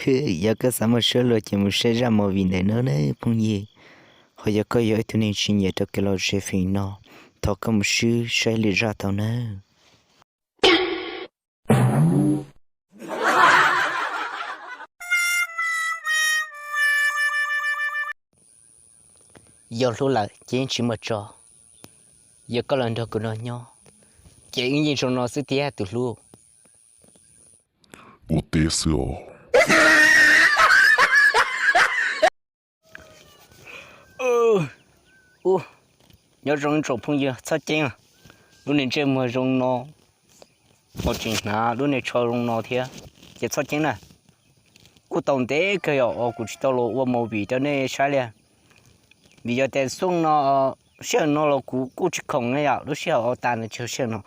Yog koj xav muaj suab luag ces mus saib zaj movie ntawm no nawb phooj ywg. Ho yog koj yog ib tug neeg tsis nyiam rau kev lom zem feem no, thov koj mus swb saib lwm zaj tau nawb. Yog hlub lawm ces yeej tsis muaj tso. Yog koj los nrog kuv no nyob, ces wb yeej zoo no xwb tiag tus hlub. Ua teb xwb os. Nyob zoo tsoom phooj ywg txhob ceeb, lub niag ntsej muag zoo no, ho tseem hnav lub niag tsho zoo no thiab, ces txhob ceeb na. Kuj tau ntev kawg yom uas kuv tsis tau los ua movie rau nej saib li. Vim yog tias xyoo no, sij hawm no los kuv kuj tsis khoom li yom, lub sij hawm ua tas no tsis yog sij hawm no,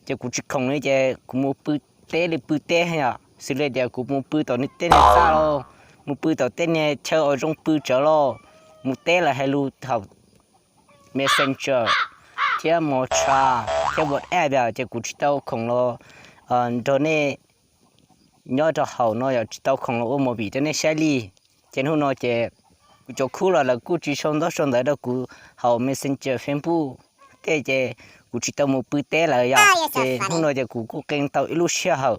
ces kuv tsis khoom li ces kuv mus pw teb li pw teb yom, xws li tias kuv mus pw tom tej niag txaj los, mus pw tom tej niag chaw uas zoo pw tsawv los, mus teb lawv hais lus thaum Messenger thiab Mocha thiab WhatsApp yom, ces kuv tsis tau khoom los nrog nej nyob rau hauv no yom, tsis tau khoom los ua movie rau nej saib li. Ces hnub no ces kuv cov khub los lawv kuj tsis sau ntaub sau ntawv rau kuv hauv Messenger, Facebook tej, ces kuv tsis tau mus pw teb lawm yom. Ces hnub no ces kuv kuj qee tau ib lub sij hawm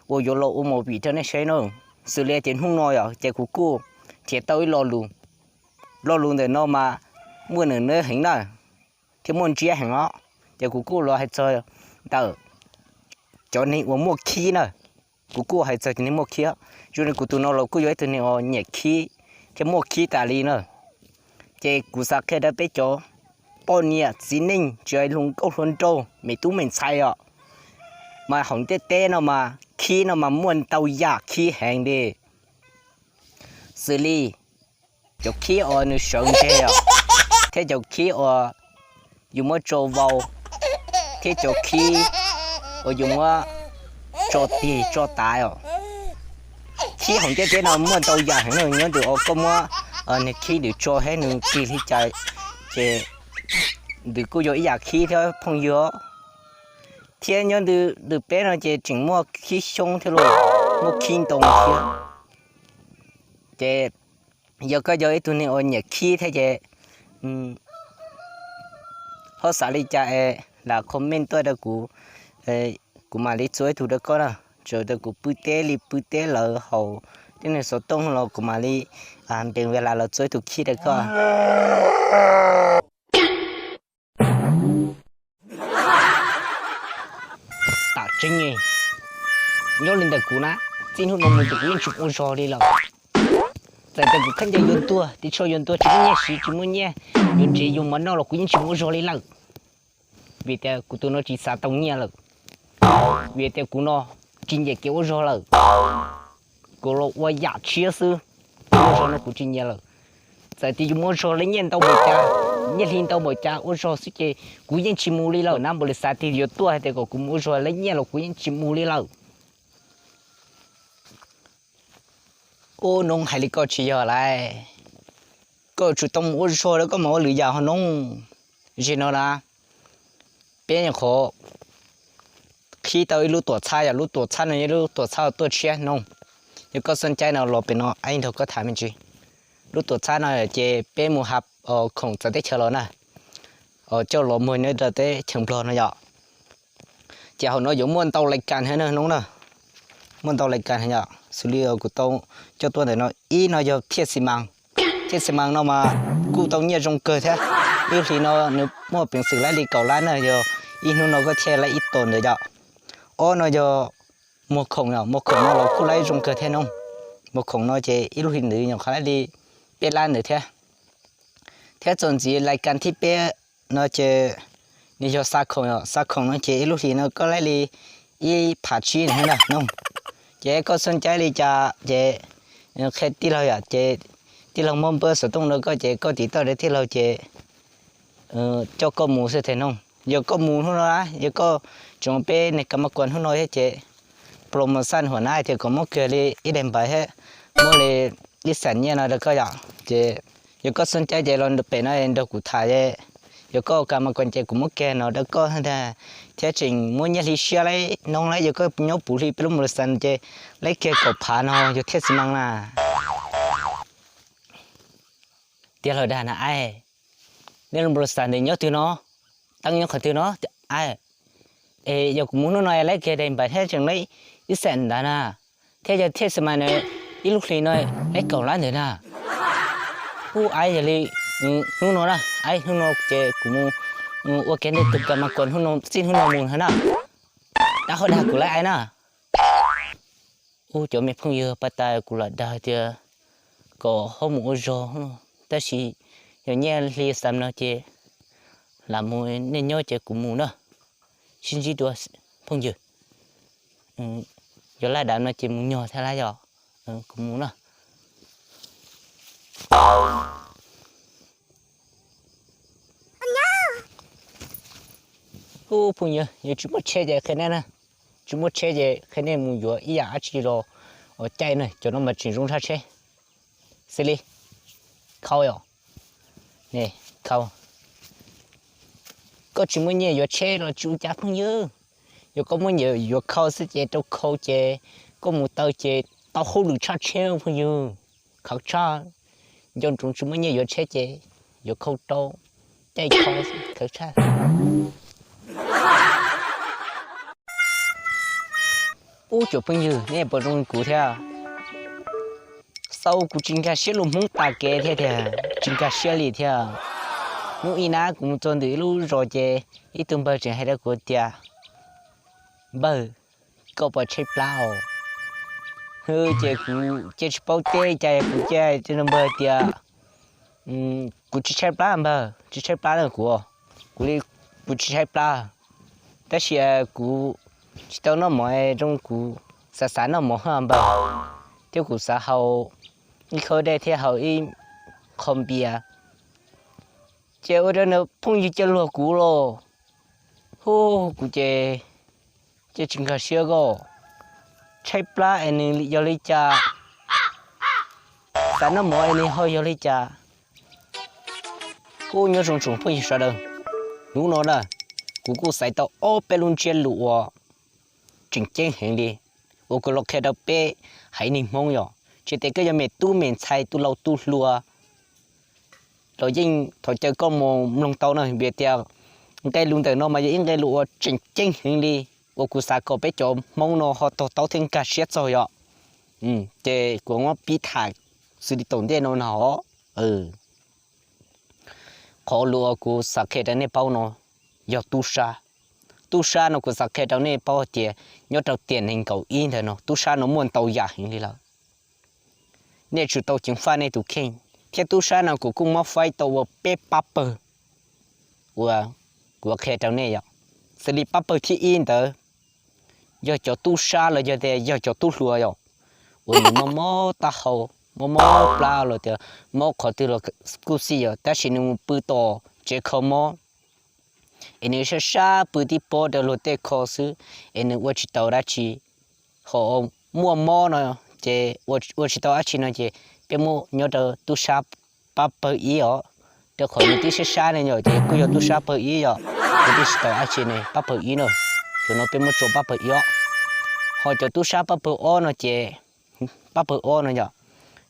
uas yuav los ua movie rau nej saib no. Xws li tias hnub no yom, ces kuv kuj nrhiav tau ib lo lus, lo lus ntawm no mas muaj nws neb heev na, thiab muaj ntsiab heev os. Ces kuv kuj los hais txog ntawm cov neeg uas muaj khib na, kuv kuj hais txog cov neeg muaj khib. Zoo li kuv tus no los kuj yog ib tug neeg uas nyiam khib thiab muaj khib tas li na. Ces kuv xav qhia rau peb cov poj niam txiv neej tsis hais hluas nkauj hluas nraug me tub me ntxhais os, mas hauv ntiaj teb no mas khib no mas muaj ntau yam khib heev li. Xws li cov khib uas nws sawv ntseg os, thiab cov khib uas yus muab tso vau, thiab cov khib uas yus muab tso tig tso tav os. Khib hauv ntiaj teb no muaj ntau yam heev na, nyob ntawm uas koj muab nws khib ntawd tso thiab nws tig li cas, ces ntawd kuj yog ib yam khib thiab phooj ywg. Thiab nyob ntawm peb no ces tseem muaj khib xyoob thiab los muaj khib ntoo thiab. Ces yog koj yog ib tug neeg uas nyiam khib thiab ces ho xav li cas es lam comment tuaj rau kuv, kuv mam li txua ib tug rau koj na. Txawm tias kuv pw teb li pw teb lawm hauv tej neeg xov tooj los kuv mam li npees vis las los txua ib tug khib rau koj. Tam tseeb, nyob li ntawm kuv na, txij hnub no mus ces kuv yeej tsis ua zog li lawm. Txawm tias kuv khaub ncaws yuav tuag, ris tsho yuav tuag, tsis muaj nyiaj siv, tsis muaj nyiaj yuav nrhiav yuav mov noj los kuv yeej tsis ua zog li lawm. Vim tias kuv tus no tsis xav tau nyiaj lawm. Vim tias kuv no tsis nyiam kev ua zog lawm. Kuv los ua yam tshiab xwb, ua zog no kuv tsis nyiam lawm. Txawm tias yus muaj zog lawv nyiaj ntau npaum cas, nyiaj hli ntau npaum cas ua zog xwb ces kuv yeej tsis mus li lawm na. Npaum li xav tias yuav tuaj hais tias kom kuv mus ua zog lawv nyiaj los kuv yeej tsis mus li lawm. Ub, Noob, hais li koj tsis yog lauj. Koj yuav tsum tau mus ua zog rau koj mam ua lwm yam ho Noob. Zim no na, peb nyuam qhuav qhib tau ib lub tuam txhab, yog lub tuam txhab no yog lub tuam txhab uas tuaj tshiab Noob. Yog koj xub caib no los pem no, ib nrog koj tham me ntsis. Lub tuam txhab no ces peb mus ha khoom txawv teb chaws los na, coj los muag nyob rau teb chaws Nplog no yom. Ces hauv no yuav muaj ntau lais kas thiab na Noob na, muaj ntau lais kas yom. Xws li kuv tau coj tuaj ntawm no, ib no yog thiaj xi mas, thiaj xi mas no mas kuj tau nyiaj zoo kawg thiab. Ib hlis no nws muaj peev xwm laib li kaum lab na, yog ib hnub no koj thiaj laib ib tag ntawd yom. Ob no yog muag khoom yom, muag khoom no los kuj laib zoo kawg thiab Noob. Muag khoom no ces ib lub hlis ntawd nyuam qhuav laib li peb lab ntawd thiab. Thiab txuas ntxiv lais kas thib peb no ces nws yog xa khoom yom, xa khoom no ces ib lub hlis no koj laib li ib phav tsib ntawd na Noob. Ces koj xub caib li cas ces qhia tij laug yom, ces tij laug muab npawb xov tooj rau koj ces koj tiv tauj rau tij laug ces coj koj mus xwb thiaj Noob. Yog koj mus hnub no, yog koj tseem peb niag kas mas kuas hnub no thiab ces promotion huam na tias kom muab kiag li ib daim npav thiab muab li ib xam nyiaj no rau koj yom. Ces yog koj xub caib ces los pem no nrog kuv tham, yog koj kas mas kuas ces kuv muab kiag no rau koj thiab. thiab tseem muab nyiaj hli siab laib noob laib, yog koj nyob puv hli peb lub npau xas ces laib kiag kaum phav no yog thiaj xi mas na. Tiag los dag na aib, nej lub npau xas ntawd nyob twg no? Teeb nyob qhov twg no aib? Es yog kuv mus hnub no laib kiag daim npav thiab tseem laib ib xees ntawd na, thiab yog thiaj xi mas na, ib lub hli no laib kaum lab ntawd na. Ub aib, yog li hnub no na aib, hnub no ces kuv mus ua kiag ntej tus kas mas kom hnub no txij hnub no mus na. Rov qab dag kuv lawm aib na. Ub cov me phooj ywg, pas tas kuv lam dag tias kom ho mus ua zog, tab sis yog nyiaj hli xam no ces lam mus, nej nyob ces kuv mus na. Sib ntsib dua phooj ywg. Yog laj dav no ces mus nyog thiab lab, yog kuv mus na. Ub phooj ywg, yog tsis muaj tsheb ces qhia nej na, tsis muaj tsheb ces qhia nej mus yuav ib yam dab tsi los caij na, cov no mas tseem zoo tshaj tsheb. Xws li khau yom, khau. Koj tsis muaj nyiaj yuav tsheb los tsis ua cas phooj ywg, yog koj muaj nyiaj yuav khau xwb ces rau khau ces koj mus taw ces tau hauj lwm tshaj tsheb phooj ywg, khawv tshaj. Nco ntsoov tsis muaj nyiaj yuav tsheb ces yuav khau rau, caij khau, khawv tshaj. Ub cov phooj ywg, nej puas zoo kuv thiab? Xaus kuv tsis nkag siab lus Hmoob tas kev thiab tiag, tsis nkag siab li thiab. Hnub ib na kuv mus txog ntawm ib lub zos ces ib tug npawg tseem hais rau kuv tias, npawg, koj puas tshaib plab os? Hwb, ces kuv cia tsis paub teb cas kuv cia rau npawg tias, kuv tsis tshaib plab npawg, tsis tshaib plab na kuv, kuv li, kuv tsis tshaib plab. Tab sis kuv tsis tau noj mov zoo kuv xav xav noj mov hab npawg, thiab kuv xav haus ib khawb dej thiab haus ib qho npias. Ces ua rau nws phooj ywg cia luag kuv los, hu, kuv ces cia tsis nkag siab ko, tshaib plab es nws yog li cas, xav noj mov es nws ho yog li cas. Kuj nyob zoo tsoom phooj ywg sawv daws, hnub no na kuv kuj xaiv tau ob peb lub ntsiab lus uas tseem ceeb heev li uas kuv los qhia rau peb haiv neeg Hmoob yom, tsis tas koj yog me tub me ntxhais, tus laus tus hluas los yeej thov caw koj mus mloog tau na, vim tias nqe lus ntawm no mas yog ib nqe lus uas tseem ceeb heev li uas kuv xav kom peb cov Hmoob no ho to taub thiab nkag siab txog yom. Ces kuv muab pib tham xws li tom ntej no no. Qhov lus uas kuv xav qhia rau nej paub no yog tub sab. Tub sab no kuv xav qhia rau nej paub tias nyob rau tiam nees nkaum ib ntawd no tub sab no muaj ntau yam heev li lawm. Nej tsum tau ceev faj nej tus kheej, thiab tub sab no kuv kuj muab faib tau ua peb pab pawg uas kuv qhia rau nej yom. Xws li pab pawg thib ib ntawd yog cov tub sab los yog tias yog cov tub hluas yom, uas nws mob mob taub hau, mob mob plab los tias mob qhov twg los kuj xij yom, tab sis nws mus pw tom tsev kho mob es nws sab sab pw tib pob rau luag tej kho xwb, es nws ua tsis tau dab tsi. Ho muaj mob no ces ua tsis tau dab tsi no ces peb muab nyob rau tub sab pab pawg ib os, rau qhov nws twb sab sab ne yom, ces kuj yog tub sab pawg ib yom, nws twb tsis tau dab tsi ne, pab pawg ib na, cov no peb muab tso pab pawg ib os. Ho cov tub sab pab pawg ob no ces, pab pawg ob no yom,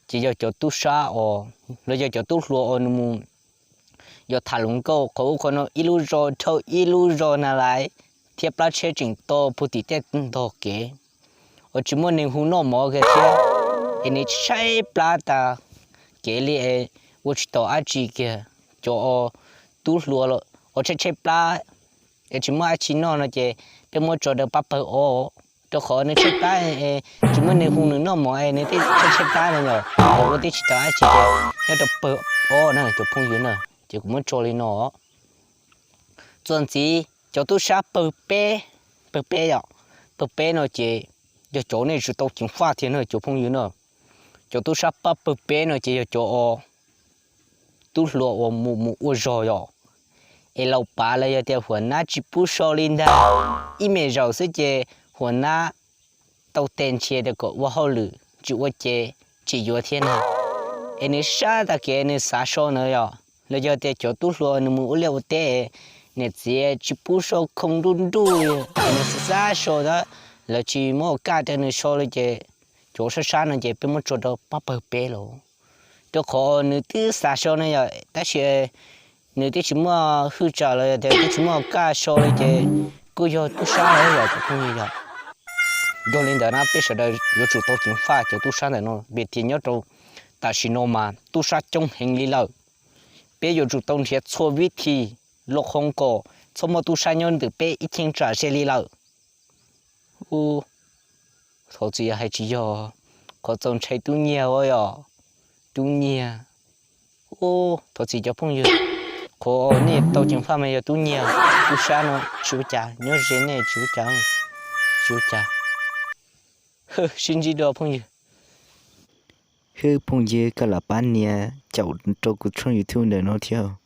ces yog cov tub sab os, los yog cov tub hluas os, nws mus yog tham hluas nkauj qhov ub qhov no ib lub zos dhau ib lub zos na lais, thiab plab tsheb tseem to puag tim tej ntog kev, uas tsis muaj neeg hu noj mov kiag thiab, es nws tshaib plab tas kev li es ua tsis tau dab tsi kiag. Cov tub hluas uas tshaib tshaib plab es tsis muaj dab tsi noj no ces peb muab tso rau pab pawg ob, rau qhov nws tshaib plab es tsis muaj neeg hu nws noj mov es nws twb tshaib tshaib plab no yom, es ua twb tsis tau dab tsi ces nyob rau pawg ob na cov phooj ywg na, ces kuv muab tso li no. Txuas ntxiv cov tub sab pawg peb, pawg peb yom, pawg peb no ces yog cov nej tsum tau ceev faj thiab na cov phooj ywg na. Cov tub sab pab pawg peb no ces yog cov tub hluas uas mus mus ua zog yom, es laus pav los yog tias huas nab tsis pub so li ntag, ib me zaum xwb ces huas nab tau tes nrhiav tias kom ua hauj lwm tsis ua ces tsis yuav thiab na. Es nws sab tas kev nws xav so na yom, los yog tias cov tub hluas nws mus ua liaj ua teb, Niam txiv tsis pub so khoo nruj nruj, nws xav xav so ntawd, lawv tsis muab ua kaj rau nws so li ces cov sab sab no ces peb muab tso rau pab pawg peb lawm. Rau qhov nws twb xav so no yom, tab sis nws twb tsis muaj hwj tsam los yog tias twb tsis muaj kaj so li ces kuj yog tub sab lawm yom cov phooj ywg yom. Yog li ntawd na peb sawv daws yuav tsum tau ceev faj cov tub sab ntawm no vim tias nyob rau tam sim no mas tub sab coob heev li lawm. Peb yuav tsum tau nrhiav txhua vib thi los khoov kom txhob muaj tub sab nyob ntawm peb ib cheeb tsam ze li lawm. Ub, thov txim yog hais tsis yog, qhov txaus ntshai tub nyiag ua yom, tub nyiag. Ub, thov txim cov phooj ywg, qhov nej tau ceev faj mas yog tub nyiag, tub sab no tsis ua cas, nyob ze nej tsis ua cas, tsis ua cas. Sib ntsib dua phooj ywg. Hwb phooj ywg, koj los pab nias caum rau kuv tshooj YouTube ntawm no thiab.